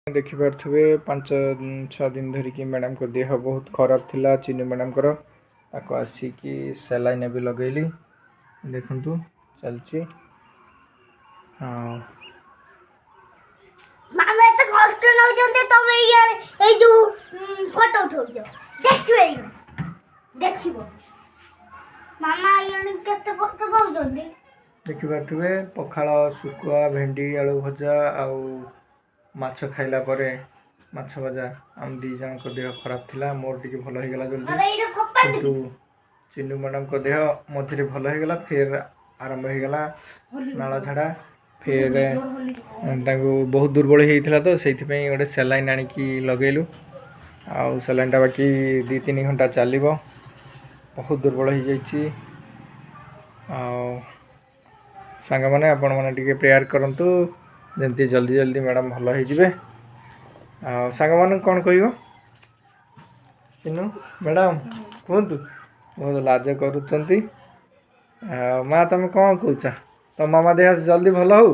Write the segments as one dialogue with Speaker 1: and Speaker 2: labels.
Speaker 1: ଦେଖିପାରୁଥିବେ, 5-6 ଦିନ ଧରିକି ମ୍ୟାଡ଼ାମଙ୍କ ଦେହ ବହୁତ ଖରାପ ଥିଲା, ଚିନୁ ମ୍ୟାଡ଼ାମଙ୍କର। ତାକୁ ଆସିକି ସାଲାଇନ୍ ଏବେ ଲଗେଇଲି। ଦେଖନ୍ତୁ, ଚାଲିଛି। ହଁ।
Speaker 2: ମାମା ଏତେ କଷ୍ଟ ନଉଛନ୍ତି, ତମେ ଇଆଡ଼େ ଏଇ ଯୋଉ ଫଟୋ ଉଠଉଛ। ଦେଖିବ, ଏଇ ଦେଖିବ, ମାମା ଇଆଡ଼େ କେତେ କଷ୍ଟ ପାଉଛନ୍ତି।
Speaker 1: ଦେଖିପାରୁଥିବେ, ପଖାଳ, ଶୁଖୁଆ, ଭେଣ୍ଡି ଆଳୁ ଭଜା ଆଉ ମାଛ ଖାଇଲା ପରେ, ମାଛ ଭଜା, ଆମ ଦୁଇ ଜଣଙ୍କ ଦେହ ଖରାପ ଥିଲା। ମୋର ଟିକେ ଭଲ ହେଇଗଲା ଜଲ୍ଦି।
Speaker 2: ବାବା, ଏଇଟା ଫୋପାଡ଼ି।
Speaker 1: କିନ୍ତୁ ଚିନୁ ମ୍ୟାଡ଼ାମଙ୍କ ଦେହ ମଝିରେ ଭଲ ହେଇଗଲା, ଫେର ଆରମ୍ଭ ହେଇଗଲା ନାଳ ଝାଡ଼ା। ଫେର ତାଙ୍କୁ ବହୁତ ଦୁର୍ବଳ ହେଇଯାଇଥିଲା, ତ ସେଇଥିପାଇଁ ଗୋଟେ ସାଲାଇନ୍ ଆଣିକି ଲଗେଇଲୁ। ଆଉ ସାଲାଇନ୍ଟା ବାକି 2-3 ଘଣ୍ଟା ଚାଲିବ। ବହୁତ ଦୁର୍ବଳ ହେଇଯାଇଛି। ଆଉ ସାଙ୍ଗମାନେ, ଆପଣମାନେ ଟିକେ ପ୍ରେୟାର କରନ୍ତୁ, ଯେମିତି ଜଲ୍ଦି ଜଲ୍ଦି ମ୍ୟାଡ଼ାମ୍ ଭଲ ହେଇଯିବେ। ଆଉ ସାଙ୍ଗମାନଙ୍କୁ କ'ଣ କହିବ ଚିନୁ ମ୍ୟାଡ଼ାମ୍? କୁହନ୍ତୁ। ବହୁତ ଲାଜ କରୁଛନ୍ତି। ଆଉ ମା, ତମେ କ'ଣ କହୁଛ? ତମ ମାମା ଦେହ ଜଲ୍ଦି ଭଲ ହଉ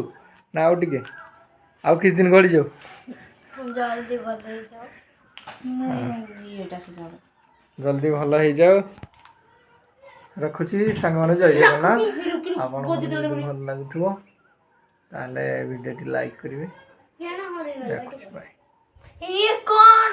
Speaker 1: ନା ଆଉ ଟିକେ, ଆଉ କିଛି ଦିନ ଗଡ଼ିଯାଉ?
Speaker 2: ଜଲ୍ଦି ଭଲ ହେଇଯାଉ।
Speaker 1: ଜଲ୍ଦି ଭଲ ହେଇଯାଉ। ରଖୁଛି ସାଙ୍ଗମାନେ, ଜୟ ଜଗନ୍ନାଥ। ଆପଣଙ୍କୁ ଯଦି ଭଲ ଲାଗୁଥିବ, ତାହେଲେ ଭିଡ଼ିଓଟି ଲାଇକ୍ କରିବେ। ରଖୁଛି, ବାଏ।
Speaker 2: ଇଏ କ'ଣ?